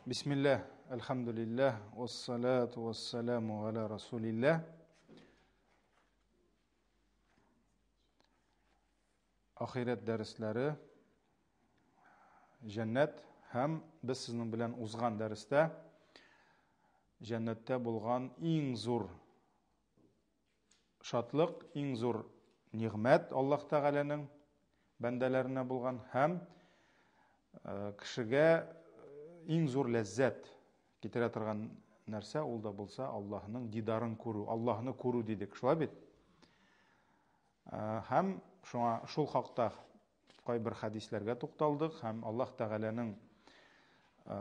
Бисмилләһ, әлхәмдүлилләһ, вассалату вассаламу аля расулилләһ. Ахирәт дәресләре, җәннәт һәм без сезнең белән узган дәрестә җәннәттә булган иң зур шатлык, иң зур нигъмәт Аллаһ Тәгаләнең бәндәләренә булган һәм э, кешегә иң зур ләззәт китерә торган нәрсә ул да булса Аллаһның дидарын күрү, Аллаһны күрү дидек, шулай бит? Э, һәм шуңа шул хакта кайбер хәдисләргә тукталдык һәм Аллаһ Тәгаләнең э,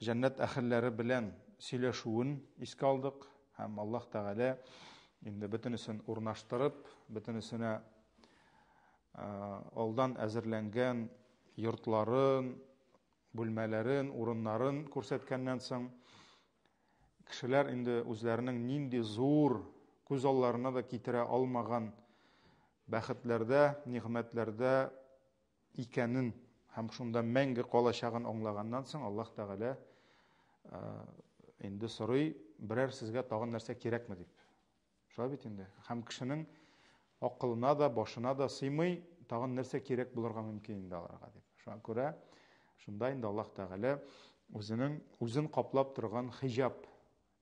җәннәт әһелләре белән сөйләшүен искә алдык һәм Аллаһ Тәгалә инде бөтенесен урнаштырып, бөтенесенә э, алдан әзерләнгән йортларын, бүлмәләрен, урыннарын күрсәткәннән соң Кешеләр инде үзләренең нинди зур, күз алларына да китерә алмаган бәхетләрдә, нигъмәтләрдә икәнен һәм шунда мәңге калачагын аңлаганнан соң Аллаһ Тәгалә инде сорый, берәр сезгә тагын нәрсә кирәкме дип. Шулай бит инде. Һәм кешенең акылына да, башына да сыймый, тагын нәрсә кирәк булырга мөмкин инде аларга дип. Шуңа күрә шунда инде Аллаһ Тәгалә үзенең үзен каплап торган хиҗаб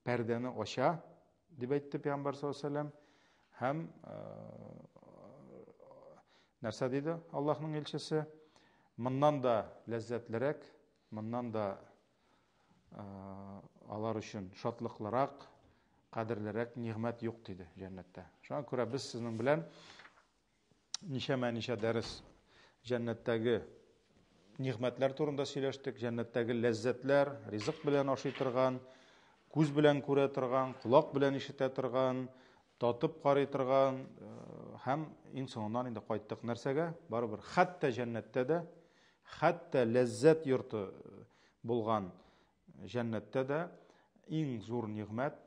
пәрдәне ача, дип әйтте Пәйгамбәр саллаллаһу алейһи вәсәлләм. Һәм нәрсә диде Аллаһның илчесе? Моннан да ләззәтлерәк, моннан да алар өчен шатлыклырак, кадерлерәк нигъмәт юк диде җәннәттә. Шуңа күрә без сезнең белән ничәмә-ничә дәрес җәннәттәге нигъмәтләр турында сөйләштек, җәннәттәге ләззәтләр, ризык белән ашый торган, күз белән күрә торган, колак белән ишетә торган, татып карый торган һәм иң соңыннан инде кайттык нәрсәгә? Барыбер хәтта җәннәттә дә, хәтта ләззәт йорты булган җәннәттә дә иң зур нигъмәт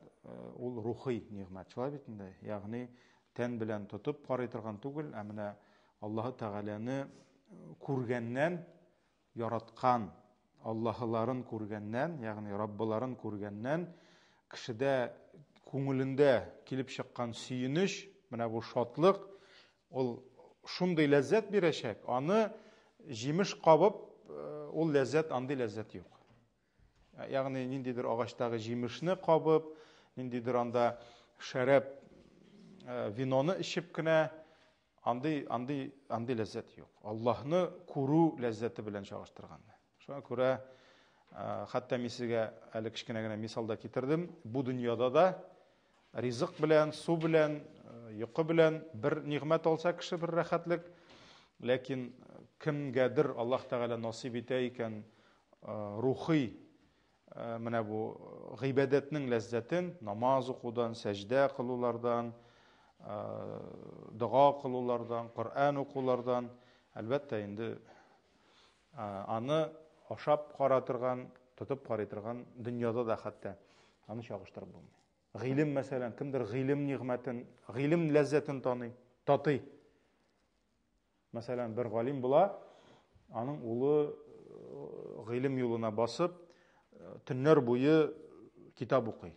ул рухи нигъмәт. Шулай бит инде. Ягъни тән белән тотып карый торган түгел, ә менә Аллаһы Тәгаләне күргәннән, яраткан Аллаһыларын күргәннән, ягъни Раббыларын күргәннән кешедә күңелендә килеп чыккан сөенеч, менә бу шатлык, Ул шундый ләззәт бирәчәк, аны җимеш кабып, э, ул ләззәт, андый ләззәт юк. Ягъни ниндидер агачтагы җимешне кабып, ниндидер анда шәрәп, э, виноны эчеп кенә андый андый андый ләззәт юк. Аллаһны күрү ләззәте белән чагыштырганда. Шуңа күрә э, хәтта мин сезгә әле кечкенә генә мисал да китердем. Бу дөньяда да Ризык белән, су белән, йокы белән бер нигъмәт алса кеше бер рәхәтлек, ләкин кемгәдер Аллаһ Тәгалә насыйп итә икән рухи менә бу гыйбадәтнең ләззәтен, намаз укудан, сәҗдә кылулардан, дога кылулардан, Коръән укулардан, әлбәттә инде аны ашап кара торган, тотып карый торган дөньяда да хәтта аны чагыштырып булмый. Гыйлем, мәсәлән, кемдер гыйлем нигъмәтен, гыйлем ләззәтен таный, татый. Мәсәлән, бер галим була, аның улы э, гыйлем юлына басып, э, төннәр буе китап укый.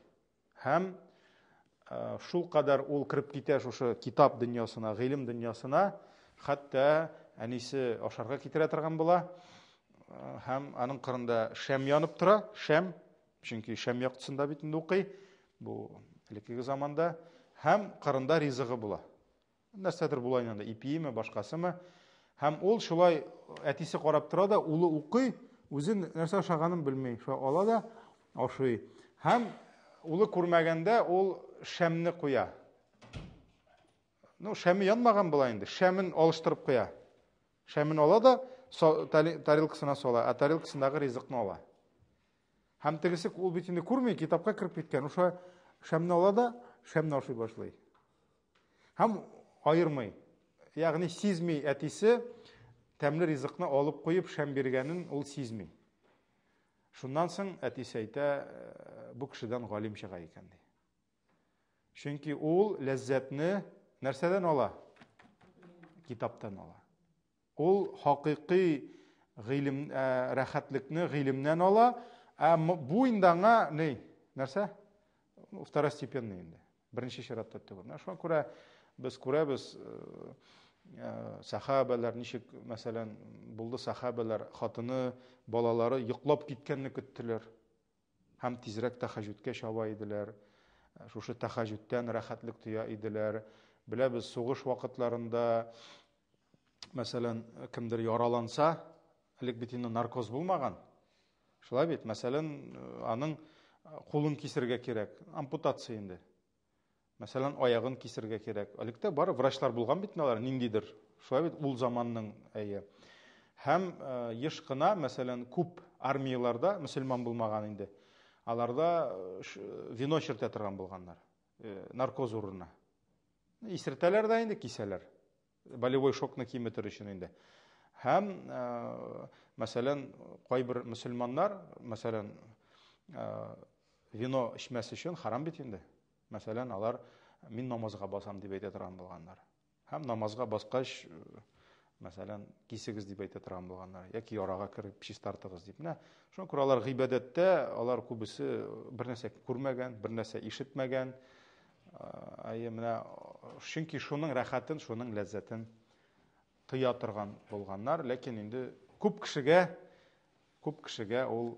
Һәм э, шул кадәр ул кереп китә шушы китап дөньясына, гыйлем дөньясына, хәтта әнисе ашарга китерә торган була. Һәм аның кырында шәм янып тора, шәм, Чөнки шәм яктысында бит инде укый, бу элеккеге заманда. Һәм кырында ризыгы була. Нәрсәдер була инде, ипиеме, башкасымы. Һәм ул шулай әтисе карап тора да, улы укый, үзе нәрсә ашаганын белми. Шулай ала да ашый. Һәм улы күрмәгәндә ул шәмне куя. Ну, шәме янмаган була инде, шәмен алыштырып куя. Шәмен ала да тарелкасына сала, ә тарелкасындагы ризыкны ала. Һәм тегесе ул бит инде күрми, китапка кереп киткән. Ошо шәмне ала да, шәмне ашый башлый. Һәм аермый. Ягъни сизми әтисе тәмле ризыкны алып куеп шәм биргәнен ул сизми. Шуннан соң әтисе әйтә, «Э, бу кешедән галим чыга икән ди. Чөнки ул ләззәтне нәрсәдән ала? Китаптан ала. Ул хакыйкый гыйлем, ә, рәхәтлекне гыйлемнән ала, Ә бу инде аңа ни? Нәрсә? Второстепенный инде. Беренче чиратта түгел. Менә шуңа күрә без күрәбез, сахабәләр ничек, мәсәлән, булды сахабәләр, хатыны, балалары йоклап киткәнне көттеләр. Һәм тизрәк тәхәҗүдкә чаба иделәр. Шушы тәхәҗүдтән рәхәтлек тоя иделәр. Беләбез, сугыш вакытларында, мәсәлән, кемдер яраланса, элек бит инде наркоз булмаган. Шулай бит, мәсәлән, аның кулын кисергә кирәк, ампутация инде. Мәсәлән, аягын кисергә кирәк. Электә бары врачлар булган бит алар, ниндидер. Шулай бит, ул заманның әйе. Һәм еш кына, мәсәлән, күп армияләрдә мөселман булмаган инде. Аларда вино чиртә торган булганнар. Наркоз урынына. Исертәләр дә инде, кисәләр. Болевой шокны киметер өчен инде. Һәм, мәсәлән, кайбер мөселманнар, мәсәлән, вино эчмәс өчен харам бит инде. Мәсәлән, алар мин намазга басам дип әйтә торган булганнар. Һәм намазга баскач, мәсәлән, кисегез дип әйтә торган булганнар, яки ярага кереп чистартыгыз дип. Менә шуңа күрә алар гыйбадәттә, алар күбесе бер нәрсә күрмәгән, бер нәрсә ишетмәгән. Әйе, менә чөнки шуның рәхәтен, шуның ләззәтен тоя торган булганнар, ләкин инде күп кешегә, күп кешегә ул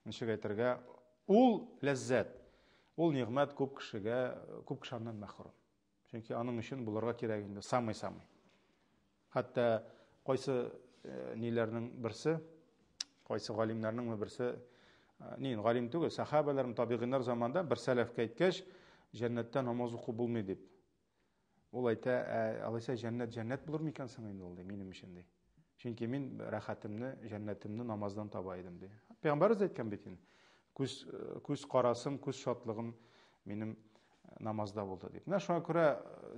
ничек әйтергә, ул ләззәт, ул нигъмәт күп кешегә, күп кеше аннан мәхрүм. Чөнки аның өчен булырга кирәк инде самый-самый. Хәтта кайсы э, ниләрнең берсе, кайсы галимнәрнең берсе, э, ни, галим түгел, сахабалар, табигыйннар заманда бер сәләфкә әйткәч, җәннәттә намаз уку булмый дип. Ул әйтә, ә, алайса җәннәт җәннәт булыр микән соң инде ул ди, минем өчен ди. Чөнки мин рәхәтемне, җәннәтемне намаздан таба идем ди. Пәйгамбәрбез әйткән бит инде. Күз э, күз карасым, күз шатлыгым минем намазда булды дип. Менә шуңа күрә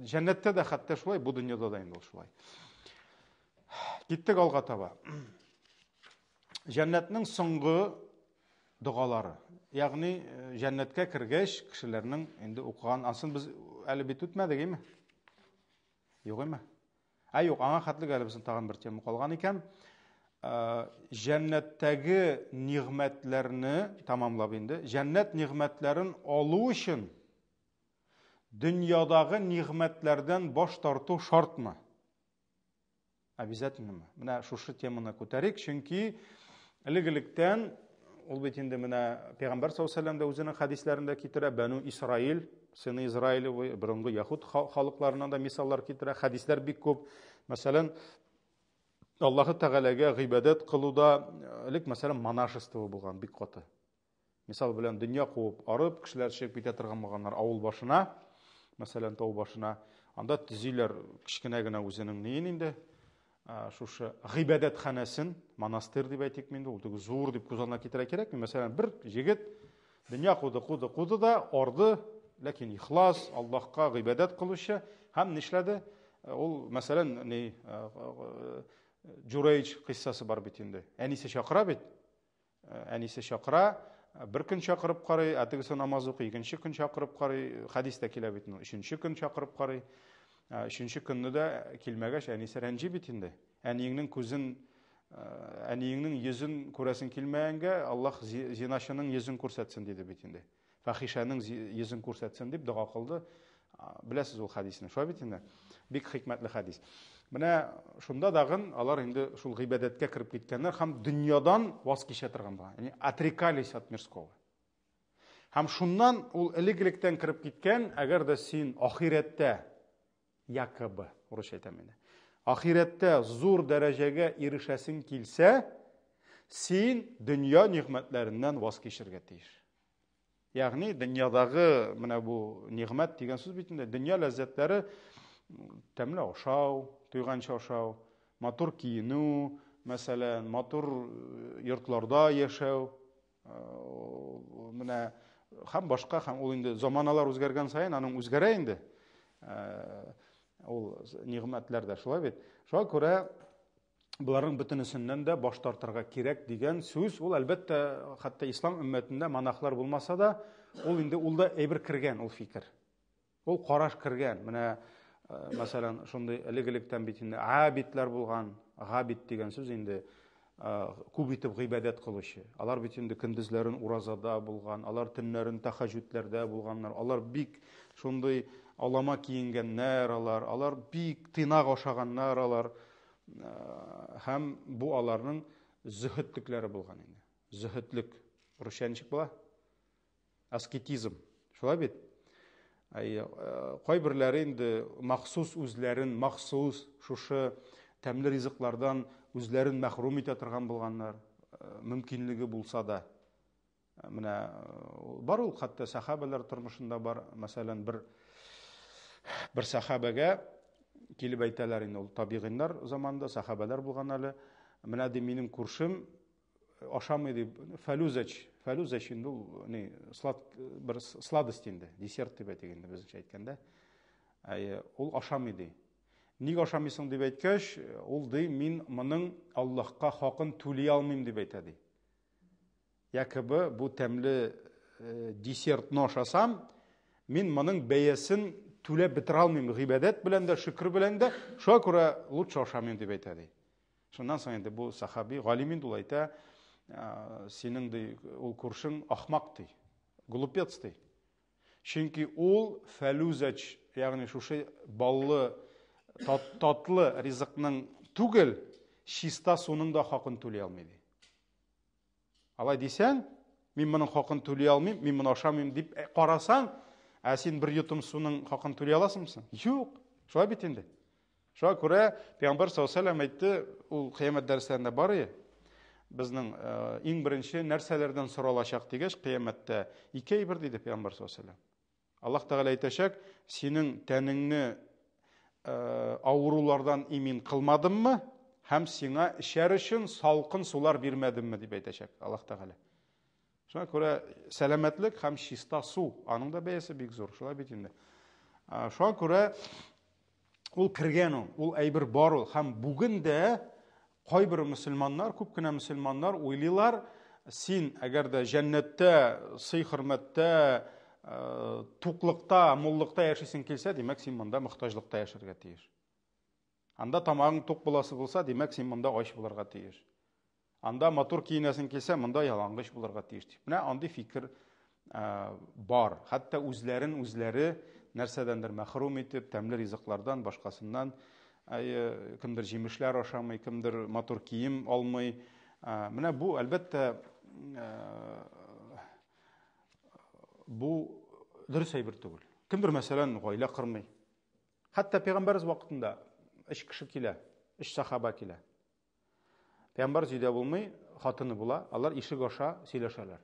җәннәттә дә хәтта шулай, бу дөньяда да инде ул шулай. Киттек алга таба. Җәннәтнең соңгы догалары. Ягъни җәннәткә кергәч кешеләрнең инде укыган, ансын без әле бит үтмәдек, име? Юк име? Ә юк, аңа хәтлек әле безнең тагын бер тема калган икән. Җәннәттәге нигъмәтләрне тамамлап инде, җәннәт нигъмәтләрен алу өчен дөньядагы нигъмәтләрдән баш тарту шартмы? Обязательно. Менә шушы теманы күтәрик, чөнки элек-электән ул бит инде менә Пәйгамбәр саллаллаһу алейһи вәсәлләм дә үзенең хәдисләрендә китерә, Бәну Исраил, сыны Израилевы, борынгы яһүд халыкларыннан да мисаллар китерә, хәдисләр бик күп. Мәсәлән, Аллаһы Тәгаләгә гыйбадәт кылуда элек, мәсәлән, монашество булган бик каты. Мисал белән, дөнья куып арып, кешеләр чыгып китә торган булганнар авыл башына, мәсәлән, тау башына. Анда төзиләр кечкенә генә үзенең ниен инде, шушы гыйбадәтханәсен, монастырь дип әйтик инде, ул теге зур дип күз алдына китерә кирәкми. Мәсәлән, бер егет дөнья куды, куды, куды да арды, ләкин ихлас, Аллаһка гыйбадәт кылучы һәм нишләде? Ул, мәсәлән, ни Джурейдж кыйссасы бар бит инде. Әнисе чакыра бит. Әнисе чакыра, бер көн чакырып карый, ә тегесе намаз укый, икенче көн чакырып карый, хәдис тә килә бит, өченче көн чакырып карый. Өченче көнне дә килмәгәч, әнисе рәнҗи бит инде. Әниеңнең күзен, әниеңнең йөзен күрәсең килмәгәнгә, Аллаһ зиначының йөзен күрсәтсен диде бит инде. Фахишәнең йөзен күрсәтсен дип дога кылды. Беләсез ул хәдисне, шулай бит инде? Бик хикмәтле хәдис. Менә шунда дагын алар инде шул гыйбадәткә кереп киткәннәр һәм дөньядан ваз кичә торган булган. Ягъни отрекались от мирского. Һәм шуннан ул элек-электән кереп киткән, әгәр дә син ахирәттә якобы, урысча әйтәм инде. Ахирәттә зур дәрәҗәгә ирешәсең килсә, син дөнья нигъмәтләреннән ваз кичергә тиеш. Ягъни дөньядагы менә бу нигъмәт дигән сүз бит инде дөнья ләззәтләре тәмле ашау, туйганчы ашау, матур киенү, мәсәлән, матур э, йортларда яшәү, э, менә һәм башка һәм ул инде заманалар үзгәргән саен аның үзгәрә инде. Э, ул нигъмәтләр дә шулай бит. Шуңа күрә боларның бөтенесеннән дә баш тартырга кирәк дигән сүз, ул әлбәттә, хәтта ислам өммәтендә монахлар булмаса да, ул инде ул да әйбер кергән, ул фикер. Ул караш кергән. Менә э, мәсәлән, шундый элек-электән бит инде абидләр булган. Габид дигән сүз инде күп итеп гыйбадәт кылучы. Алар бит инде көндезләрен уразада булган, алар төннәрен тәхәҗүдләрдә булганнар. Алар бик шундый алама киенгәннәр алар, алар бик тыйнак ашаганнар алар. Һәм бу аларның зөһедлекләре булган инде. Зөһедлек русча ничек була? Аскетизм. Шулай бит? Әй, кайберләре инде махсус үзләрен, махсус шушы тәмле ризыклардан үзләрен мәхрүм итә торган булганнар, мөмкинлеге булса да. Менә бар ул хәтта сәхабәләр тормышында бар, мәсәлән, бер сәхабәгә килеп әйтәләр инде, ул табигыйннар заманында сәхабәләр булган әле. Менә ди минем күршем ашамый ди, фәлүзәч, фәлүзәч инде ул ни, слад, бер сладость инде, десерт дип әйтик инде безнеңчә әйткәндә. Әйе, ул ашамый ди. Ник ашамыйсың дип әйткәч, ул ди, мин моның Аллаһка хакын түли алмыйм дип әйтә ди. Якобы бу тәмле десертны ашасам, мин моның бәясен түләп бетерә алмыйм, гыйбадәт белән дә, шөкер белән дә, шуңа күрә лучше ашамыйм дип әйтә ди. Шуннан соң инде бу сахаби, галим инде ул әйтә, синең ди, ул күршең ахмак ди, глупец ди. Чөнки ул фәлүзәч, ягъни шушы баллы, татлы ризыкның түгел, чиста суның да хакын түли алмый ди. Алай дисәң, мин моның хакын түли алмыйм, мин моны ашамыйм дип карасаң, ә син бер йотым суның хакын түли аласыңмы соң? Юк. Шулай бит инде. Шуңа күрә Пәйгамбәр саллаллаһу алейһи ва әйтте, ул кыямәт дәресләрендә бар иде. Безнең иң беренче нәрсәләрдән соралачак дигәч, кыямәттә ике әйбер диде Пәйгамбәр саллаллаһу алейһи ва Аллаһ Тәгалә әйтәчәк, синең тәнеңне авырулардан имин кылмадыммы һәм сиңа эчәр өчен салкын сулар бирмәдемме дип әйтәчәк Аллаһ Тәгалә. Шуңа күрә сәламәтлек һәм чиста су, аның да бәясе бик зур, шулай бит инде. Шуңа күрә ул кергән ул, ул әйбер бар ул. Һәм бүген дә кайбер мөселманнар, күп кенә мөселманнар уйлыйлар, син әгәр дә җәннәттә, сый-хөрмәттә, туклыкта, муллыкта яшисең килсә, димәк, син монда мохтаҗлыкта яшәргә тиеш. Анда тамагың тук буласы булса, димәк, син монда ач булырга тиеш. Анда матур киенәсең килсә, монда ялангыч булырга тиеш дип. Менә андый фикер бар. Хәтта үзләрен үзләре нәрсәдәндер мәхрүм итеп, тәмле ризыклардан, башкасыннан, кемдер җимешләр ашамый, кемдер матур кием алмый. Менә бу, әлбәттә, бу дөрес әйбер түгел. Кемдер, мәсәлән, гаилә кормый. Хәтта пәйгамбәрбез вакытында өч кеше килә, өч сахаба килә. Пәйгамбәр өйдә булмый, хатыны була, алар ишек аша сөйләшәләр.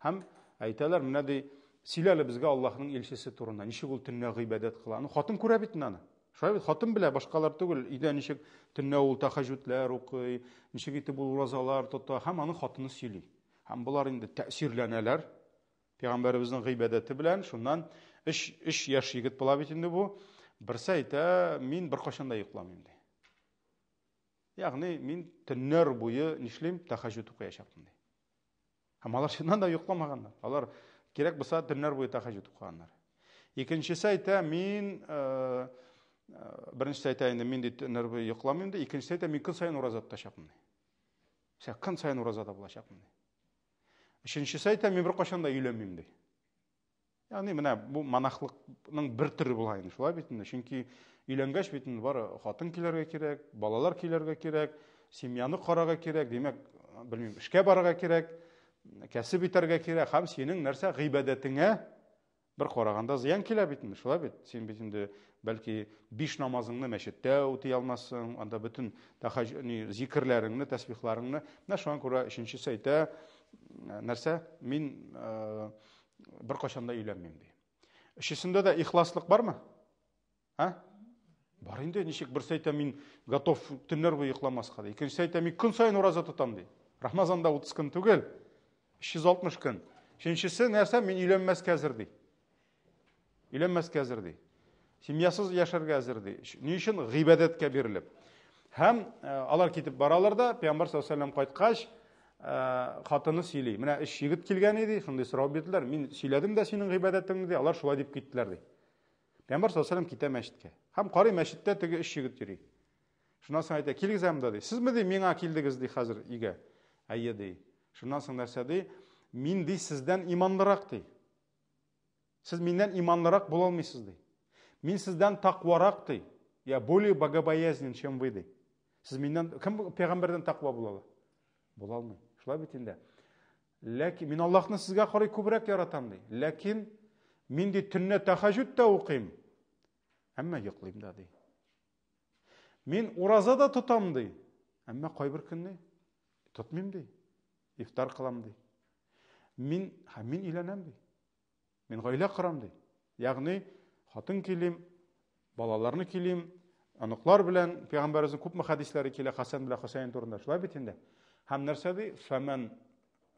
Һәм әйтәләр, менә ди, сөйлә әле безгә Аллаһның илчесе турында, ничек ул төнлә гыйбадәт кыла. Ну, хатын күрә бит аны. Шулай бит, хатын белә, башкалар түгел. Өйдә ничек төнлә ул тәхәҗүдләр укый, ничек итеп ул уразалар тота, һәм аның хатыны сөйли. Һәм болар инде тәэсирләнәләр. Пәйгамбәребезнең гыйбадәте белән, шуннан өч яшь егет була бит инде бу. Берсе әйтә, мин беркайчан да йокламыйм ди. Ягъни мин төннәр буе нишлим? Тәхәҗҗүд укыячакмын ди. Һәм алар чыннан да йокламаганнар. Алар кирәк булса төннәр буе тәхәҗҗүд укыганнар. Икенчесе әйтә, мин беренчесе әйтә инде мин ди төннәр буе йокламыйм ди. Икенчесе әйтә, мин көн саен ураза тотачакмын ди. Сә көн саен уразада булачакмын ди. Өченчесе әйтә, мин беркайчан да өйләнмим ди. Ягъни менә бу монахлыкның бер төре була инде, шулай бит инде. Чөнки өйләнгәч бит инде бары хатын килергә кирәк, балалар килергә кирәк, семьяны карарга кирәк, димәк, белмим, эшкә барырга кирәк, кәсеп итәргә кирәк һәм синең нәрсә гыйбадәтеңә бер караганда зыян килә бит инде, шулай бит. Син бит инде бәлки биш намазыңны мәчеттә үти алмассың, анда бөтен тәхәҗ, ни, зикерләреңне, тәсбихларыңны. Менә шуңа күрә өченчесе әйтә, нәрсә? Мин беркайчан да өйләнмим ди. Өчесендә дә ихласлык бармы? А? Бар инде, ничек берсе әйтә, мин готов төннәр буе йокламаска ди. Икенчесе әйтә, мин көн саен ураза тотам ди. Рамазанда 30 көн түгел, 360 көн. Өченчесе нәрсә, мин өйләнмәскә әзер ди. Өйләнмәскә әзер ди. Семьясыз яшәргә әзер ди. Ни өчен? Гыйбадәткә бирелеп. Һәм алар китеп баралар да, Пәйгамбәр саллаллаһу алейһи ва сәлләм кайткач, хатыны сөйли. Менә өч егет килгән иде, шундый сорау бирделәр. Мин сөйләдем дә синең гыйбадәтеңне ди, алар шулай дип киттеләр ди. Пәйгамбәр саллаллаһу алейһи ва сәлләм китә мәчеткә. Һәм карый мәчеттә теге өч егет йөри. Шуннан соң әйтә, килегез монда ди. Сезме ди, миңа килдегез ди хәзер өйгә. Әйе ди. Шуннан соң нәрсә ди? Мин ди сездән иманлырак ди. Сез миннән иманлырак була алмыйсыз ди. Мин сездән такварак ди. Я более богобоязнен, чем вы ди. Сез миннән кем пәйгамбәрдән таква була ала? Була алмый. Шулай бит инде. Ләкин мин Аллаһны сезгә карый күбрәк яратам ди. Ләкин мин ди төнлә тәхәҗүд тә укыйм. Әмма йоклыйм да ди. Мин ураза да тотам ди. Әмма кайбер көнне тотмыйм ди. Ифтар кылам ди. Мин һәм мин өйләнәм ди. Мин гаилә корам ди. Ягъни хатын килим, балаларны килим, оныклар белән пәйгамбәребезнең күпме хәдисләре килә Хәсән белән Хөсәен турында. Шулай бит инде. Һәм нәрсә ди? Фәмән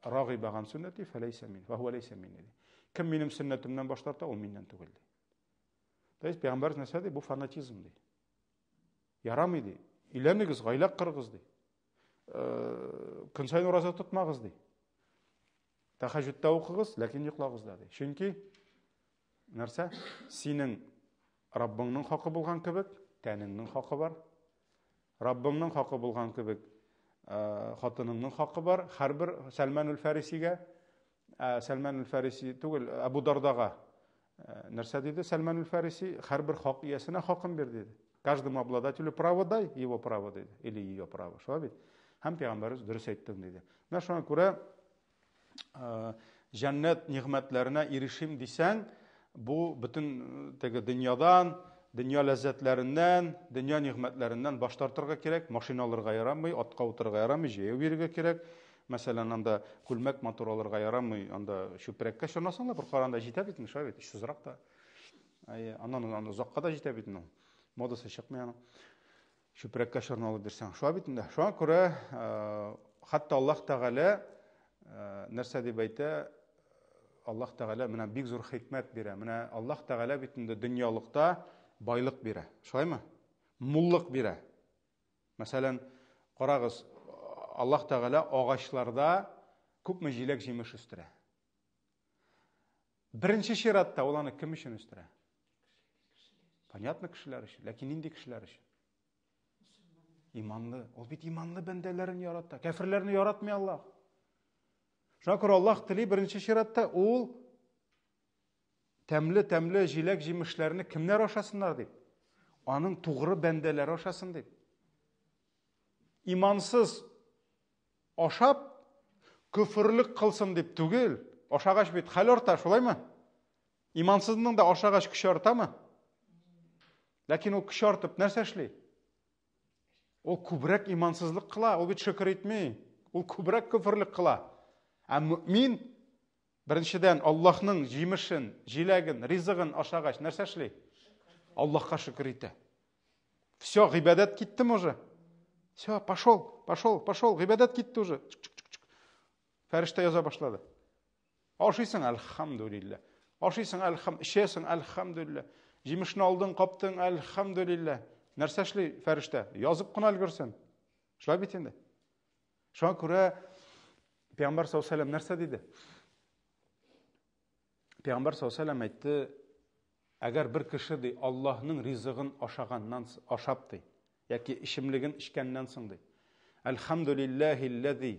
рагыйба ган сөннәти фәләйсә мин, ва хуа ләйсә минни ди. Кем минем сөннәтемнән баш тарта, ул миннән түгел ди. То есть пәйгамбәребез нәрсә ди? Бу фанатизм ди. Ярамый ди. Өйләнегез, гаилә корыгыз ди. Көн саен ураза тотмагыз ди. Тәхәҗүдтә укыгыз, ләкин йоклагыз да ди. Чөнки нәрсә? Синең Раббыңның хакы булган кебек, тәнеңнең хакы бар. Раббыңның хакы булган кебек, хатыныңның хакы бар. Һәрбер Сәлмән үл-Фәрисигә, Сәлмән үл-Фәриси түгел, Әбу Дардага нәрсә диде Сәлмән үл-Фәриси? Һәрбер хак иясенә хакын бир диде. Каждому обладателю права дай его право диде, или ее право. Шулай бит? Һәм пәйгамбәребез дөрес әйттең диде. Менә шуңа күрә җәннәт нигъмәтләренә ирешим дисәң, бу бөтен теге дөньядан, дөнья ләззәтләреннән, дөнья нигъмәтләреннән баш тартырга кирәк. Машина алырга ярамый, атка утырырга ярамый, җәяү йөрергә кирәк. Мәсәлән, анда күлмәк матур алырга ярамый, анда чүпрәккә чорнасаң да бер каранда җитә бит, шулай бит, очсызрак та. Әйе, аннан анда озакка да җитә бит инде. Модасы чыкмый аның. Чүпрәккә чорналып бирсәң. Шулай бит инде. Шуңа күрә хәтта Аллаһ Тәгалә нәрсә дип әйтә? Аллаһ Тәгалә менә бик зур хикмәт бирә. Менә Аллаһ Тәгалә бит инде дөньялыкта байлык бирә. Шулаймы? Муллык бирә. Мәсәлән, карагыз, Аллаһ Тәгалә агачларда күпме җиләк-җимеш үстерә. Беренче чиратта ул аны кем өчен үстерә? Понятно, кешеләр өчен. Ләкин нинди кешеләр өчен? Иманлы. Ул бит иманлы бәндәләрен ярата. Кәферләрне яратмый Аллаһ. Шуңа күрә Аллаһ тели беренче чиратта ул тәмле-тәмле җиләк-җимешләрне кемнәр ашасыннар дип. Аның тугры бәндәләре ашасын дип. Имансыз Ашап, көферлек кылсын дип түгел. Ашагач бит хәл арта, шулаймы? Имансызның да ашагач көче артамы? Ләкин ул көче артып нәрсә эшли? Ул күбрәк имансызлык кыла, ул бит шөкер итми. Ул күбрәк көферлек кыла. Ә мөмин беренчедән Аллаһның җимешен, җиләген, ризыгын ашагач нәрсә эшли? Аллаһка шөкер итә. Все, гыйбадәт киттеме уже? Все, пошел, пошел, пошел, гыйбадәт китте уже. Фәрештә яза башлады. Ашыйсың, әлхәмдүлиллә. Ашыйсың, әлхәм, эчәсең, әлхәмдүлиллә. Җимешне алдың, каптың, әлхәмдүлиллә. Нәрсә эшли фәрештә? Язып кына өлгерсен. Шулай бит инде. Шуңа күрә Пәйгамбәр саллаллаху алейһи нәрсә диде? Пәйгамбәр саллаллаху алейһи әйтте, әгәр бер кеше ди Аллаһның ризыгын ашаганнан ашап ди, яки эчемлеген эчкәннән соң ди. Әлхәмдүлилләһилләзи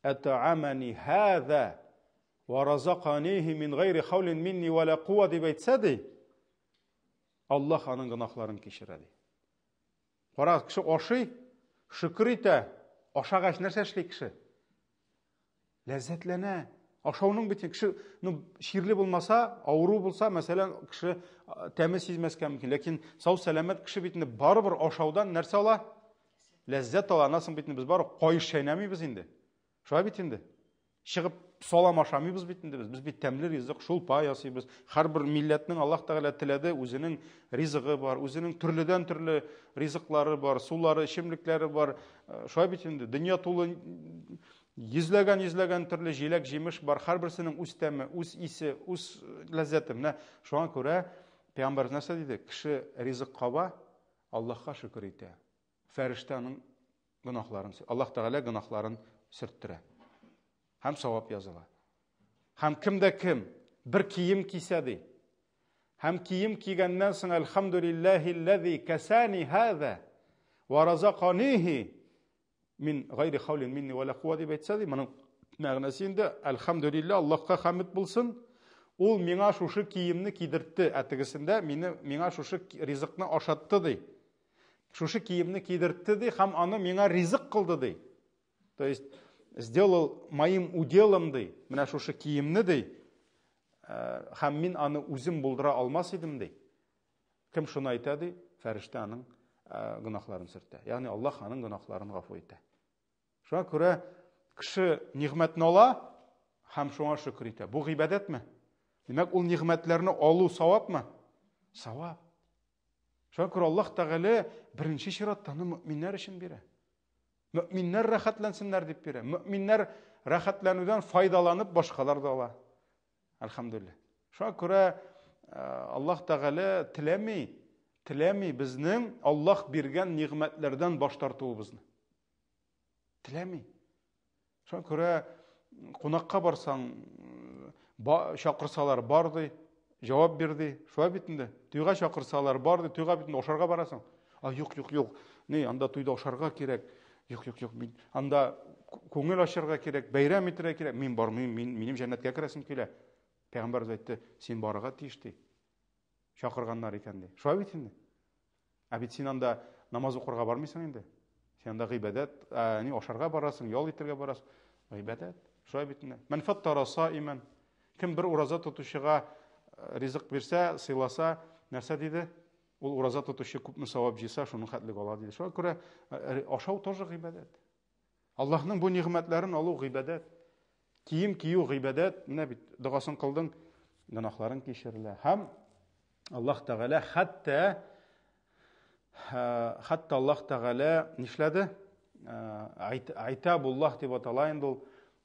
ат'амани һаза ва разаканихи мин гайри хаулин минни ва ла кува дип әйтсә ди, Аллаһ аның гөнаһларын кичерә ди. Кара, кеше ашый, шөкер итә. Ашагач нәрсә эшли кеше? Ләззәтләнә. Ашауның бит кеше, ну, чирле булмаса, авыру булса, мәсәлән, кеше тәме сизмәскә мөмкин. Ләкин сау сәламәт кеше бит инде барыбер ашаудан нәрсә ала? Ләззәт ала. Аннан соң бит инде без барыбер каеш чәйнәмибез инде. Шулай бит инде. Чыгып салам ашамыйбыз бит инде без. Без бит тәмле ризык, шулпа ясыйбыз. Һәрбер милләтнең Аллаһ Тәгалә теләде, үзенең ризыгы бар, үзенең төрледән-төрле ризыклары бар, сулары, эчемлекләре бар. Э, шулай бит инде. Дөнья тулы йөзләгән-йөзләгән төрле җиләк-җимеш бар. Һәрберсенең үз тәме, үз исе, үз ләззәте. Менә шуңа күрә Пәйгамбәребез нәрсә диде? Кеше ризык каба, Аллаһка шөкер итә. Фәрештә аның гөнаһларын, Аллаһ Тәгалә гөнаһларын сөрттерә. Һәм савап языла. Һәм кем дә кем бер кием кисә ди. Һәм кием кигәннән соң әлхәмдүлилләһилләзи кәсәни һәзә Ва разаканихи мин гайри хаулин минни ва ла куа дип әйтсә ди, моның мәгънәсе инде әлхәмдүлилләһ, Аллаһка хәмд булсын. Ул миңа шушы киемне кидертте, ә тегесендә мине миңа шушы ризыкны ашатты ди. Шушы киемне кидертте ди һәм аны миңа ризык кылды ди. То есть сделал моим уделом ди. Менә шушы киемне ди. Һәм мин аны үзем булдыра алмас идем ди. Кем шуны әйтә ди, фәрештә аның гөнаһларын сөртә. Ягъни Аллаһ аның гөнаһларын гафу итә. Шуңа күрә кеше нигъмәтне ала һәм шуңа шөкер итә. Бу гыйбадәтме? Димәк, ул нигъмәтләрне алу савапмы? Савап. Шуңа күрә Аллаһ Тәгалә беренче чиратта аны мөэминнәр өчен бирә. Мөэминнәр рәхәтләнсеннәр дип бирә. Мөэминнәр рәхәтләнүдән файдаланып башкалар да ала. Әлхәмдүлилләһ. Шуңа күрә Аллаһ Тәгалә теләми, теләми безнең Аллаһ биргән нигъмәтләрдән баш тартуыбызны. Теләми. Шуңа күрә кунакка барсаң, чакырсалар бар ди, җавап бир ди. Шулай бит инде. Туйга чакырсалар бар ди, туйга бит инде ашарга барасың. А юк, юк, юк. Ни, анда туйда ашарга кирәк. Юк, юк, юк, мин анда күңел ачарга кирәк, бәйрәм итәргә кирәк. Мин бармыйм, мин минем җәннәткә керәсем килә. Пәйгамбәрбез әйтте, син барырга тиеш ди. Чакырганнар икән ди. Шулай бит инде. Ә бит син анда намаз укырга бармыйсың инде. Син анда гыйбадәт, ни ашарга барасың, ял итәргә барасың. Гыйбадәт. Шулай бит инде. Мән фаттара саиман. Кем бер ураза тотучыга ризык бирсә, сыйласа, нәрсә диде? Ул ураза тотучы күпме савап җыйса, шуның хәтлек ала диде. Шуңа күрә ашау тоже гыйбадәт. Аллаһның бу нигъмәтләрен алу гыйбадәт. Кием кию гыйбадәт. Менә бит догасын кылдың, гөнаһларың кичерелә. Һәм Аллаһ Тәгалә хәтта хәтта Аллаһ Тәгалә нишләде? Айтабуллаһ дип атала инде ул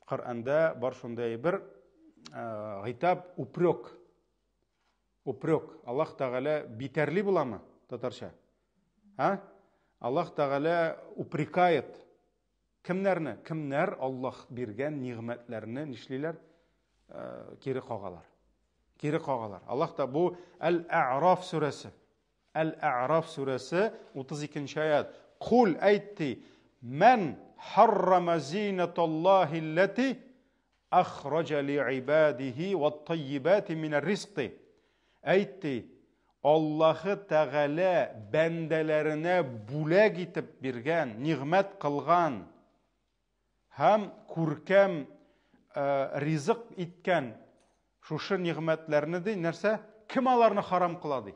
Коръәндә бар шундый бер гыйтаб, упрек. Упрек. Аллаһ Тәгалә битәрли буламы татарча? А? Аллаһ Тәгалә упрекает. Кемнәрне? Кемнәр Аллаһ биргән нигъмәтләрне нишлиләр? Э, кире кагалар. Кире кагалар. Аллаһ та бу Әл-А'раф сүрәсе. Әл-А'раф сүрәсе 32 аят. Кул әйтти, Мән харрама зинаталлахи ллати Ахраҗа ли'ибадихи ват-таййибати минәр-ризкы. Әйт, ди, Аллаһы Тәгалә бәндәләренә бүләк итеп биргән, нигъмәт кылган һәм күркәм ризык иткән шушы нигъмәтләрне, ди, нәрсә? Кем аларны харам кыла, ди?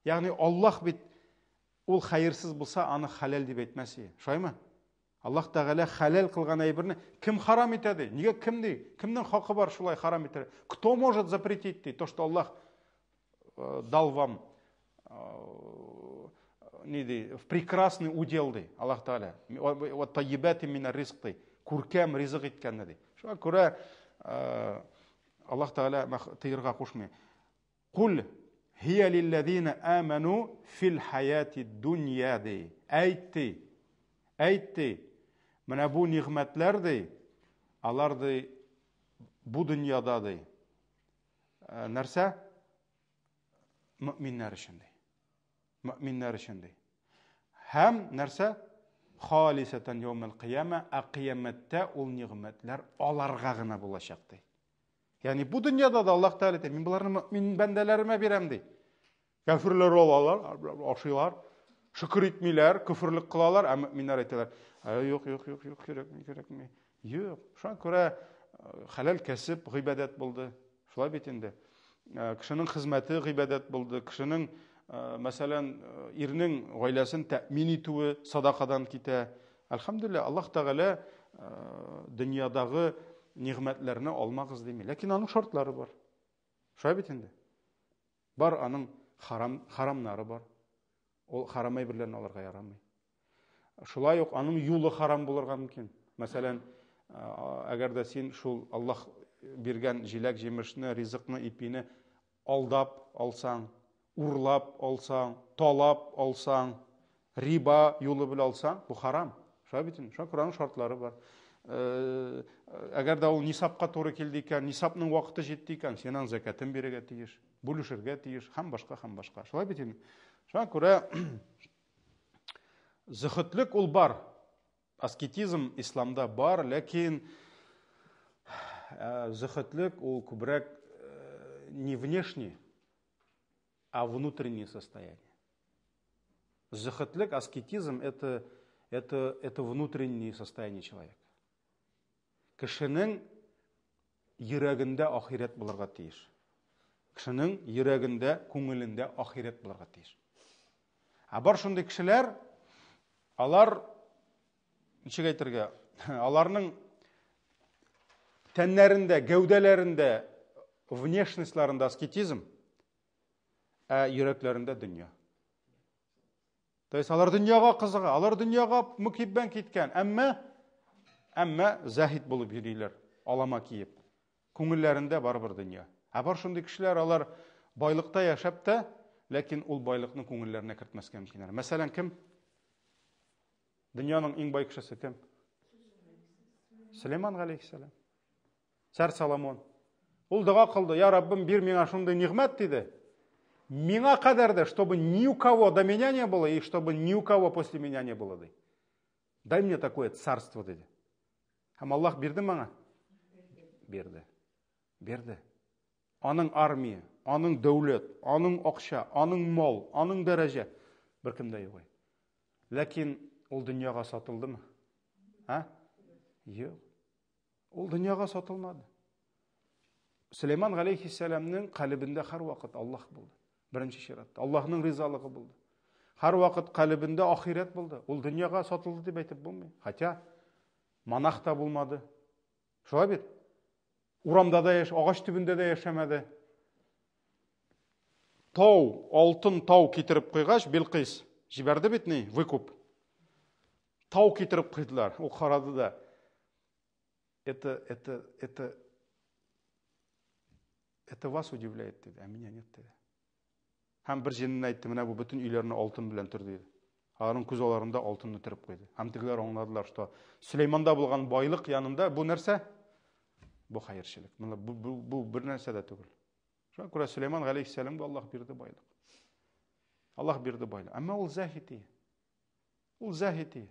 Ягъни Аллаһ бит ул хәерсез булса, аны хәләл дип әйтмәс иде. Шулаймы? Аллаһ Тәгалә хәләл кылган әйберне кем харам итә ди? Нигә кем ди? Кемнең хакы бар шулай харам итәргә? Кто может запретить ди то, что Аллаһ э, дал вам э, ни ди, в прекрасный удел ди Аллаһ Тәгалә. Вот тайибати мина ризк ди. Күркәм ризык иткәнне ди. Шуңа күрә э, Аллаһ Тәгалә тыерга кушмый. Кул һия лилләзина аману фил хаяти дунья ди. Әйт ди. Әйт ди. Менә бу нигъмәтләр ди, алар ди бу дөньяда ди. Э, нәрсә? Мөминнәр өчен ди. Мөминнәр өчен ди. Һәм нәрсә? Халисәтән яумел кыяма, ә кыямәттә ул нигъмәтләр аларга гына булачак ди. Ягъни бу дөньяда да Аллаһ Тәгалә әйтә, мин боларны мөмин бәндәләремә бирәм ди. Кәферләр алалар, ашыйлар, шөкер итмиләр, көферлек кылалар, ә мөминнәр әйтәләр, юк, юк, юк, юк, кирәкми, кирәкми. Юк. Шуңа күрә э, хәләл кәсеп гыйбадәт булды. Шулай бит инде. Э, кешенең хезмәте гыйбадәт булды, кешенең, э, мәсәлән, ирнең гаиләсен тәэмин итүе садакадан китә. Әлхәмдүлилләһ, Аллаһ Тәгалә дөньядагы нигъмәтләрне алмагыз дими. Ләкин аның шартлары бар. Шулай бит инде. Бар аның харам, харамнары бар. Ул харам әйберләрне алырга ярамый. Шулай ук аның юлы харам булырга мөмкин. Мәсәлән, әгәр дә син шул Аллаһ биргән җиләк-җимешне, ризыкны, ипине Алдап алсаң, урлап алсаң, талап алсаң, риба юлы белән алсаң, бу харам. Шулай бит инде. Шуңа күрә аның шартлары бар. Э, әгәр дә ул нисабка туры килде икән, нисабның вакыты җитте икән, син аның зәкятен бирергә тиеш, бүлешергә тиеш һәм башка һәм башка. Шулай бит инде. Шуңа күрә Зөхетлек ул бар. Аскетизм исламда бар, ләкин зөхетлек ул күбрәк не внешний, а внутреннее состояние. Зөхетлек, аскетизм это внутреннее состояние человека. Кешенең йөрәгендә ахирәт булырга тиеш. Кешенең йөрәгендә, күңелендә ахирәт булырга тиеш. Ә бар шундый кешеләр, алар, ничек әйтергә, аларның тәннәрендә, гәүдәләрендә, внешностьларында аскетизм, ә йөрәкләрендә дөнья. То есть алар дөньяга кызыга, алар дөньяга мөкиббән киткән, әмма заһид булып йөриләр, алама киеп. Күңелләрендә барыбер дөнья. Ә бар шундый кешеләр, алар байлыкта яшәп тә, ләкин ул байлыкны күңелләренә кертмәскә мөмкиннәр. Мәсәлән, кем? Дөньяның иң бай кешесе кем? Сөләйман галәйһиссәлам. Царь Соломон. Ул дога кылды, я Раббым, бир миңа шундый нигъмәт, диде. Миңа кадәр дә, чтобы ни у кого до меня не было, и чтобы ни у кого после меня не было, ди. Дай мне такое царство, диде. Һәм Аллаһ бирде моңа? Бирде. Бирде. Аның армия, аның дәүләт, аның акча, аның мал, аның дәрәҗә беркемдә юк. Ләкин ул дөньяга сатылдымы? А? Юк. Ул дөньяга сатылмады. Сөләйман галәйһиссәламнең калебендә һәрвакыт Аллаһ булды. Беренче чиратта Аллаһның ризалыгы булды. Һәрвакыт калебендә ахирәт булды. Ул дөньяга сатылды дип әйтеп булмый. Хотя монах та булмады. Шулай бит? Урамда да яш, агач төбендә дә яшәмәде. Тау, алтын тау китереп куйгач, Билкис җибәрде бит ни, выкуп. Тау китереп куйдылар. Ул карады да. Это вас удивляет, диде, а меня нет, диде. Һәм бер җенне әйтте, менә бу бөтен өйләрне алтын белән төр, диде. Аларның күз алларында алтынны төреп куйды. Һәм тегеләр аңладылар, что Сөләйманда булган байлык янында бу нәрсә? Бу хәерчелек. Бу бер нәрсә дә түгел. Шуңа күрә Сөләйман галәйһиссәламгә Аллаһ бирде байлык. Аллаһ бирде байлык. Әмма ул заһид. Ул заһид.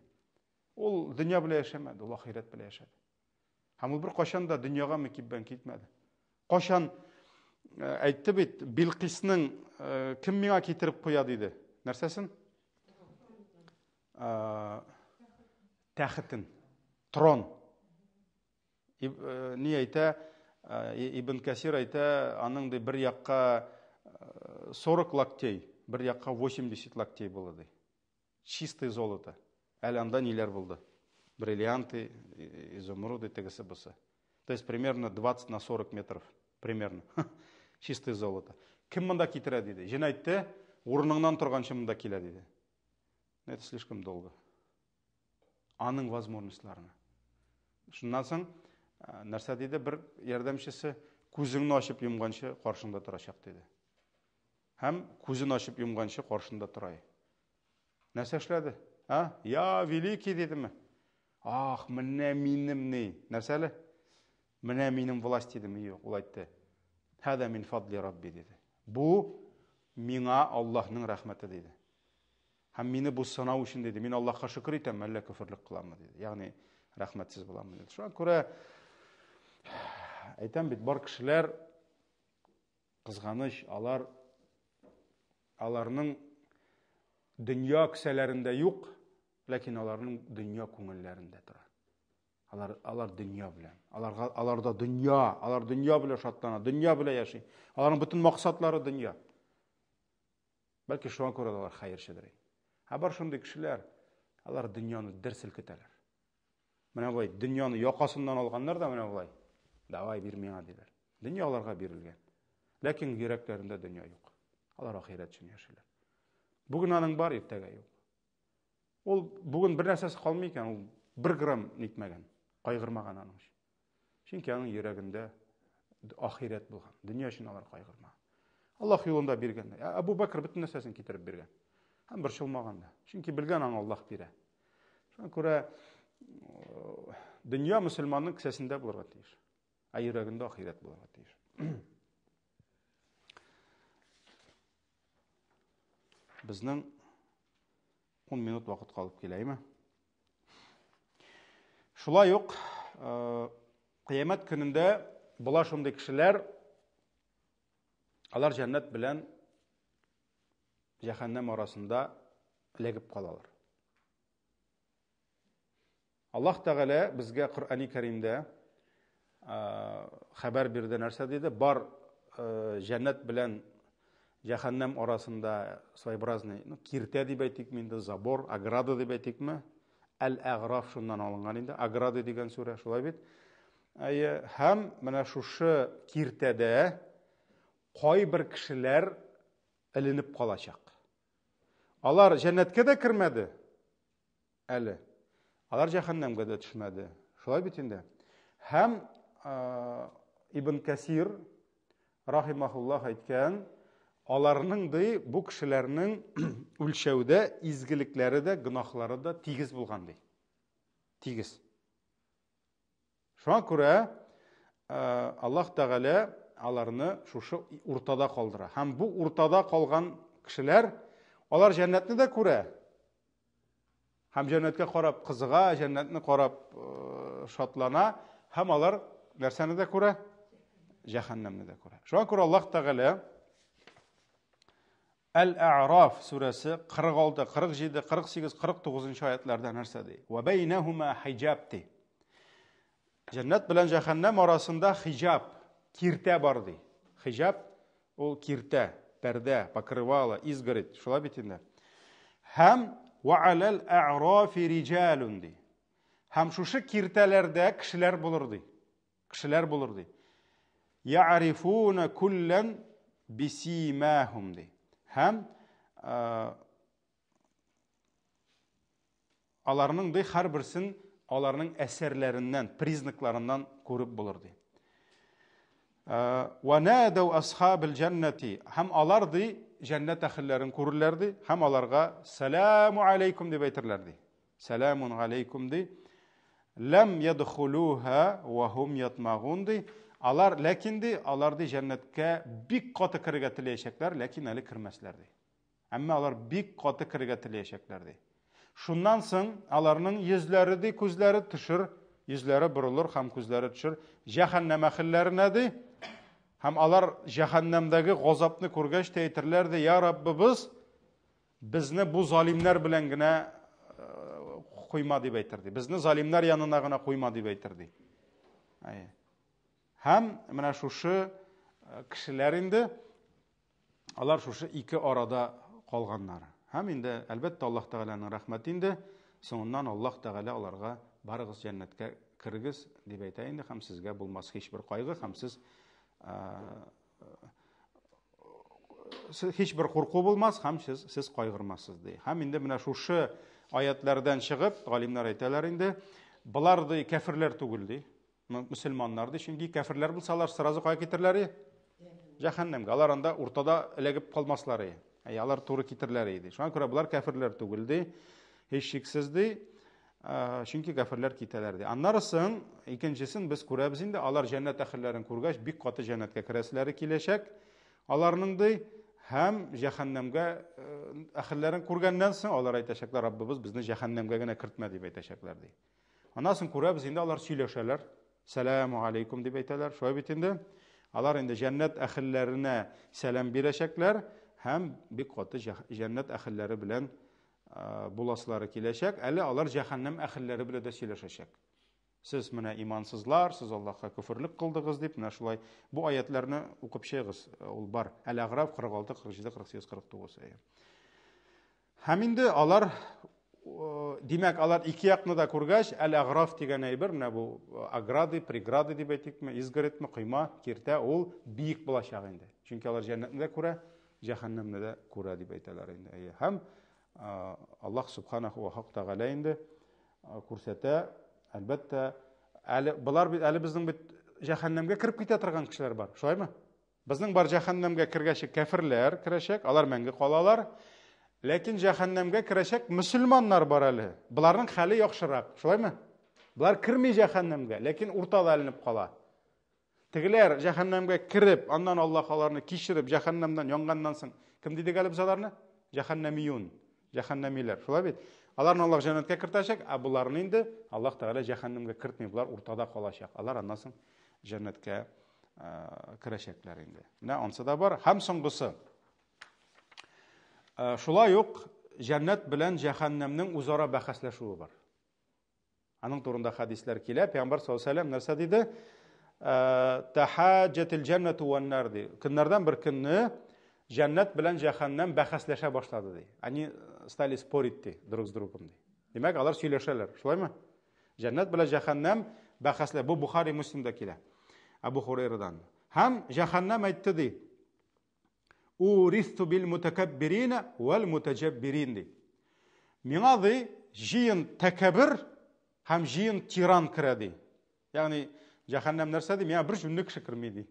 Ул дөнья белән яшәмәде, ул ахирәт белән яшәде. Һәм ул бер кашан да дөньяга мөкиббән китмәде. Кашан әйтте бит, Билкисның кем миңа китереп куя диде. Нәрсәсен? Тәхетен, трон. Ни әйтә, Ибн Касир әйтә, аның ди бер якка 40 локтей, бер якка 80 локтей булды ди. Чистое золото. Әле анда ниләр булды? Бриллианты, изумруды, тегесе бусы. То есть примерно 20 на 40 метров. Примерно. Чистое золото. Кем монда китерә диде? Җен әйтте, урыныңнан торганчы монда килә диде. Это слишком долго. Аның возможностьларына. Шуннан соң нәрсә диде бер ярдәмчесе, күзеңне ачып йомганчы каршыңда торачак диде. Һәм күзен ачып йомганчы каршында тора. Нәрсә эшләде? А? Я великий дидеме? Ах, менә минем ни? Нәрсә әле? Менә минем власть дидеме? Юк, ул әйтте. Хәдә мин фадли рабби диде. Бу миңа Аллаһның рәхмәте диде. Һәм мине бу сынау өчен диде. Мин Аллаһка шөкер итәм, әллә көферлек кыламмы диде. Ягъни рәхмәтсез буламмы диде. Шуңа күрә әйтәм бит, бар кешеләр кызганыч, аларның дөнья кесәләрендә юк, ләкин аларның дөнья күңелләрендә тора. Алар дөнья белән. Аларга, аларда дөнья, алар дөнья белән шатлана, дөнья белән яши. Аларның бөтен максатлары дөнья. Бәлки шуңа күрә алар хәерчедер. Ә бар шундый кешеләр, алар дөньяны дер селкетәләр. Менә болай дөньяны якасыннан алганнар да менә болай. Давай бир миңа диләр. Дөнья аларга бирелгән. Ләкин йөрәкләрендә дөнья юк. Алар ахирәт өчен яшиләр. Бүген аның бар, иртәгә юк. Ул бүген бер нәрсәсе калмый икән, ул бер грамм нитмәгән, кайгырмаган аның өчен. Чөнки аның йөрәгендә ахирәт булган. Дөнья өчен алар кайгырмаган. Аллаһ юлында биргән. Әбу Бәкр бөтен нәрсәсен китереп биргән. Һәм борчылмаган да. Чөнки белгән аңа Аллаһ бирә. Шуңа күрә дөнья мөселманның кесәсендә булырга тиеш. Ә йөрәгендә ахирәт булырга тиеш. Безнең 10 минут вакыт калып килә, әйме? Шулай ук кыямәт көнендә була шундый кешеләр, алар җәннәт белән җәһәннәм арасында эләгеп калалар. Аллаһ Тәгалә безгә Коръәни Кәримдә хәбәр бирде, нәрсә диде? Бар җәннәт белән җәһәннәм арасында своеобразный, ну, киртә дип әйтикме инде, забор, ограда дип әйтикме? Әл-Әграф шуннан алынган инде, ограда дигән сүрә, шулай бит? Әйе, һәм менә шушы киртәдә кайбер кешеләр эленеп калачак. Алар җәннәткә дә кермәде әле. Алар җәһәннәмгә дә төшмәде. Шулай бит инде. Һәм Ибн Кәсир рахимахуллах әйткән, аларның ди бу кешеләрнең үлчәүдә изгелекләре дә, гөнаһлары да тигез булган ди. Тигез. Шуңа күрә Аллаһ Тәгалә аларны шушы уртада калдыра. Һәм бу уртада калган кешеләр, алар җәннәтне дә күрә. Һәм җәннәткә карап кызыга, җәннәтне карап шатлана, һәм алар нәрсәне дә күрә? Җәһәннәмне дә күрә. Шуңа күрә Аллаһ Тәгалә Әл-Әгъраф сүрәсе 46, 47, 48, 49 аятларда нәрсә ди? Ва бәйнәһума хиҗаб ди. Җәннәт белән җәһәннәм арасында хиҗаб, киртә бар ди. Хиҗаб ул киртә, пәрдә, покрывало, изгородь, шулай бит инде. Һәм ва алал әгърафи риҗалун ди. Һәм шушы киртәләрдә кешеләр булыр ди. Кешеләр булыр ди. Я'рифуна куллан бисимахум ди. Һәм аларның ди һәрберсен аларның әсәрләреннән, признакларыннан күреп булыр ди. Ва надау асхабил җәннәти. Һәм алар ди җәннәт әһелләрен күрерләр ди, һәм аларга сәламу алейкум дип әйтерләр ди. Сәламун галәйкум ди. Ләм ядхулуха ва хум ятмагун ди. Алар ләкин ди, алар ди җәннәткә бик каты керергә теләячәкләр, ләкин әле кермәсләр ди. Әмма алар бик каты керергә теләячәкләр ди. Шуннан соң аларның йөзләре ди, күзләре төшер, йөзләре борылыр һәм күзләре төшер җәһәннәм әһелләренә ди. Һәм алар җәһәннәмдәге газапны күргәч тә әйтерләр ди, я Раббыбыз, Безне бу залимнәр белән генә куйма дип әйтер ди. Безне залимнәр янына гына куйма дип әйтер ди. Әйе. Һәм менә шушы кешеләр инде алар шушы ике арада калганнар. Һәм инде әлбәттә Аллаһ Тәгаләнең рәхмәте инде соңыннан Аллаһ Тәгалә аларга барыгыз җәннәткә керегез дип әйтә инде һәм сезгә булмас һичбер кайгы һәм сез һичбер курку булмас һәм сез, сез кайгырмассыз ди. Һәм инде менә шушы аятлардан чыгып, галимнәр әйтәләр инде, болар ди кәферләр түгел ди. Мөселманнар ди, чөнки кәферләр булсалар сразу кая китерләр? Җәһәннәмгә. Алар анда уртада эләгеп калмаслар иде. Әй, алар туры китерләр иде. Шуңа күрә болар кәферләр түгел ди. Һичшиксез ди. Чөнки кәферләр китәләр ди. Аннары соң икенчесен без күрәбез инде, алар җәннәт әһелләрен күргәч, бик каты җәннәткә керәселәре киләчәк. Аларның ди һәм җәһәннәмгә әһелләрен күргәннән соң алар әйтәчәкләр, Раббыбыз безне җәһәннәмгә генә кертмә дип әйтәчәкләр ди. Аннан соң күрәбез инде алар сөйләшәләр. Сәламу алейкум дип әйтәләр. Шулай бит инде. Алар инде җәннәт әһелләренә сәлам бирәчәкләр һәм бик каты җәннәт әһелләре белән буласылары киләчәк. Әле алар җәһәннәм әһелләре белән дә сөйләшәчәк. Сез менә имансызлар, сез Аллаһка көферлек кылдыгыз дип, менә шулай бу аятларны укып чыгыгыз. Ул бар. Әл-Әгъраф 46, 47, 48, 49 әйе. Һәм инде алар димәк, алар ике якны да күргәч, Әл-Әгъраф дигән әйбер, менә бу ограды, преграды дип әйтикме, изгородьмы, койма, киртә, ул биек булачак инде. Чөнки алар җәннәтне дә күрә, җәһәннәмне дә күрә дип әйтәләр инде. Әйе. Һәм Аллаһ субханаху ва хак тәгалә инде күрсәтә, әлбәттә, әле болар бит әле безнең бит җәһәннәмгә кереп китә торган кешеләр бар. Шулаймы? Безнең бар җәһәннәмгә кергәче кәферләр керәчәк, алар мәңге калалар. Ләкин җәһәннәмгә керәчәк мөселманнар бар әле. Боларның хәле яхшырак, шулаймы? Болар керми җәһәннәмгә, ләкин уртада эленеп кала. Тегеләр җәһәннәмгә кереп, аннан Аллаһ аларны кичереп, җәһәннәмнән янганнан соң, кем дидек әле без аларны? Җәһәннәмиюн. Җәһәннәмиләр. Шулай бит? Аларны Аллаһ җәннәткә кертәчәк, ә боларны инде Аллаһ Тәгалә җәһәннәмгә кертми, болар уртада калачак. Алар аннан соң җәннәткә керәчәкләр инде. Менә ансы да бар. Һәм соңгысы. Шулай ук җәннәт белән җәһәннәмнең үзара бәхәсләшүе бар. Аның турында хәдисләр килә. Пәйгамбәр саллаллаһу алейһи вәсәлләм нәрсә диде? Тахаҗатил җәннәту ван-нар ди. Көннәрдән бер көнне җәннәт белән җәһәннәм бәхәсләшә башлады ди. Они стали спорить ди друг с другом ди. Димәк, алар сөйләшәләр, шулаймы? Җәннәт белән җәһәннәм бәхәслә. Бу Бухари Муслимда килә. Абу Хурайрадан. Һәм җәһәннәм әйтте ди. Уристу бил мутакаббирина вәл мутаҗаббирин ди. Миңа ди җыен тәкәббер һәм җыен тиран керә ди. Ягъни җәһәннәм нәрсә ди? Миңа бер җүнле кеше керми ди.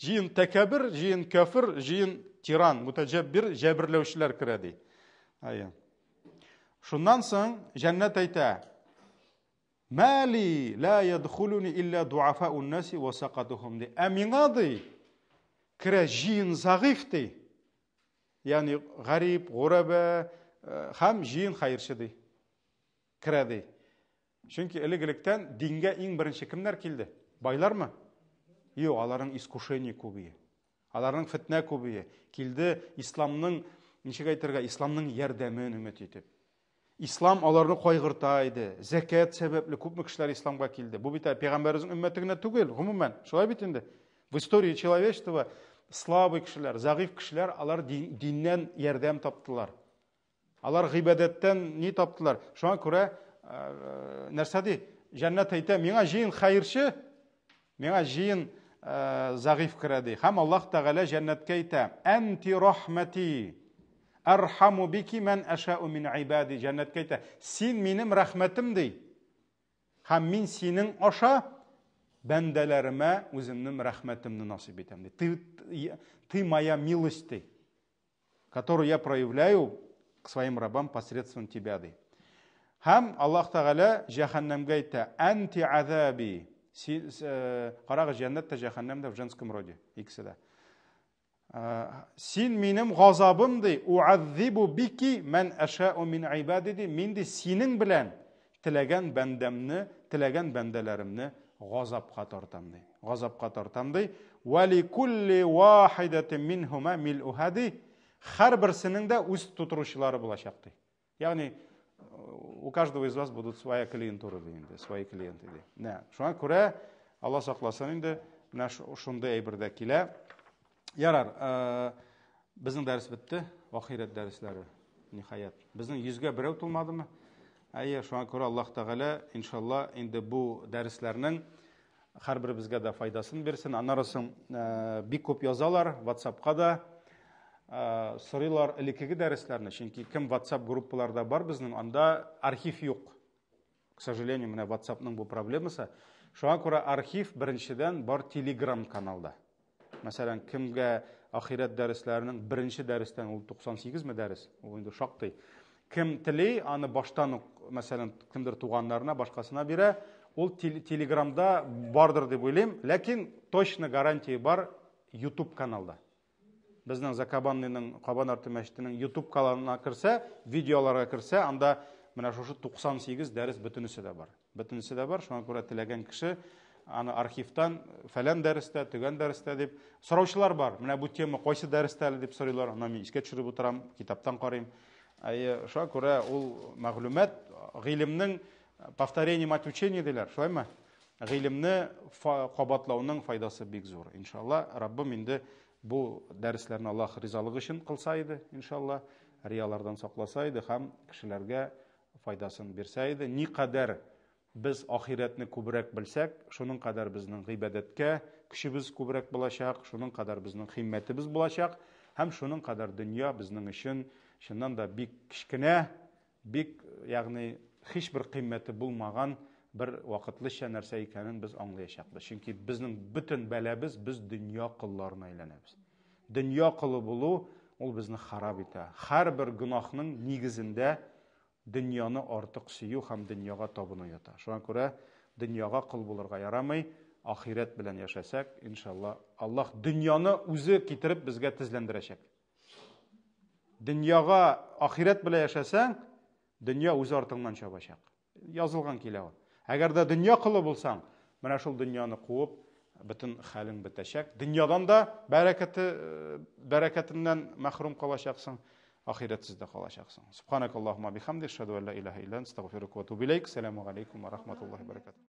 Җыен тәкәббер, җыен кафир, җыен тиран, мутаҗаббир, җәберләүчеләр керә ди. Әйе. Шуннан соң җәннәт әйтә: Мәли ла ядхулуни илля дуафаун наси ва сакатухум ди. Ә миңа ди керә җыен загыйф ди. Ягъни гарип, гурәбә һәм җыен хәерче ди. Керә ди. Чөнки элек-электән дингә иң беренче кемнәр килде? Байлармы? Юк, аларның искушение күбие. Аларның фетнә күбие. Килде исламның, ничек әйтергә, исламның ярдәмен өмет итеп. Ислам аларны кайгырта иде. Зәкят сәбәпле күпме кешеләр исламга килде. Бу бит пәйгамбәребезнең өммәте генә түгел, гомумән. Шулай бит инде. В истории человечества слабый кешеләр, зәгыйфь кешеләр алар диннән ярдәм таптылар. Алар гыйбадәттән ни таптылар? Шуңа күрә нәрсә ди? Җәннәт әйтә, миңа җыен хәерче, миңа җыен зәгыйфь керә ди. Һәм Аллаһ Тәгалә җәннәткә әйтә, Әнти рахмәти, архаму бики мән әшәу мин ибади. Җәннәткә әйтә, син минем рәхмәтем ди. Һәм мин синең аша бәндәләремә үземнең рәхмәтемне насыйп итәм ди. Ты, ты моя милость ди, которую я проявляю к своим рабам посредством тебя ди. Һәм Аллаһ Тәгалә җәһәннәмгә әйтә, әнти азаби. Карагыз, җәннәт тә җәһәннәм дә в женском роде, икесе дә. Син минем газабым ди, уаззибу бики мән әшәу мин ибади ди, мин ди синең белән теләгән бәндәмне, теләгән бәндәләремне газапка тартам ди. Газапка тартам ди. Ва ли кулли вахидатин минһума мил'уха ди. Һәрберсенең дә үз тутыручылары булачак ди. Ягъни у каждого из вас будут своя клиентура ди инде, свои клиенты ди. Менә шуңа күрә Алла сакласын инде, менә шундый әйбер дә килә. Ярар, безнең дәрес бетте, ахирәт дәресләре, ниһаять. Безнең йөзгә берәү тулмадымы? Әйе, шуңа күрә Аллаһ Тәгалә, иншалла, инде бу дәресләрнең һәрберебезгә дә файдасын бирсен. Аннары соң бик күп язалар WhatsApp-ка да сорыйлар элеккеге дәресләрне, чөнки кем WhatsApp группаларда бар безнең, анда архив юк. К сожалению, менә WhatsApp-ның бу проблемасы. Шуңа күрә архив беренчедән бар Telegram каналда. Мәсәлән, кемгә ахирәт дәресләренең беренче дәрестән, ул 98 ме дәрес, ул инде шактый. Кем тели, аны баштан ук, мәсәлән, кемдер туганнарына, башкасына бирә, ул Телеграмда бардыр дип уйлыйм, ләкин точно гарантия бар YouTube каналда. Безнең Закабанныйның Кабан арты мәчетенең YouTube каналына керсә, видеоларга керсә, анда менә шушы 98 дәрес бөтенесе дә бар. Бөтенесе дә бар, шуңа күрә теләгән кеше аны архивтан фәлән дәрестә, төгән дәрестә дип сораучылар бар. Менә бу тема кайсы дәрестә әле дип сорыйлар. Аны мин искә төшереп утырам, китаптан карыйм. Әйе, шуңа күрә ул мәгълүмат гыйлемнең повторение мать учения диләр, шулаймы? Гыйлемне кабатлауның файдасы бик зур. Иншалла, Раббым инде бу дәресләрне Аллаһ ризалыгы өчен кылса иде, иншалла, риялардан сакласа иде һәм кешеләргә файдасын бирсә иде. Никадәр без ахирәтне күбрәк белсәк, шуның кадәр безнең гыйбадәткә көчебез күбрәк булачак, шуның кадәр безнең химмәтебез булачак һәм шуның кадәр дөнья безнең өчен чыннан да бик кечкенә, бик, ягъни һичбер кыйммәте булмаган бер вакытлыча нәрсә икәнен без аңлаячакбыз. Чөнки безнең бөтен бәлабез, без дөнья колларына әйләнәбез. Дөнья колы булу ул безне харап итә. Һәрбер гөнаһның нигезендә дөньяны артык сөю һәм дөньяга табыну ята. Шуңа күрә дөньяга кол булырга ярамый, ахирәт белән яшәсәк, иншалла, Аллаһ дөньяны үзе китереп безгә тезләндерәчәк. Дөньяга ахирәт белән яшәсәң, дөнья үз артыңнан чабачак. Язылган килә ул. Әгәр дә дөнья колы булсаң, менә шул дөньяны куып, бөтен хәлең бетәчәк. Дөньядан да бәрәкәте э, бәрәкәтеннән мәхрүм калачаксың, ахирәтсез дә калачаксың. Субханакаллаһумма бихамдик, ашһаду ан ла илаһа илля анта, астагфирука ва атубу илейк. Ассаламу алейкум ва рахматуллахи ва баракатуһ.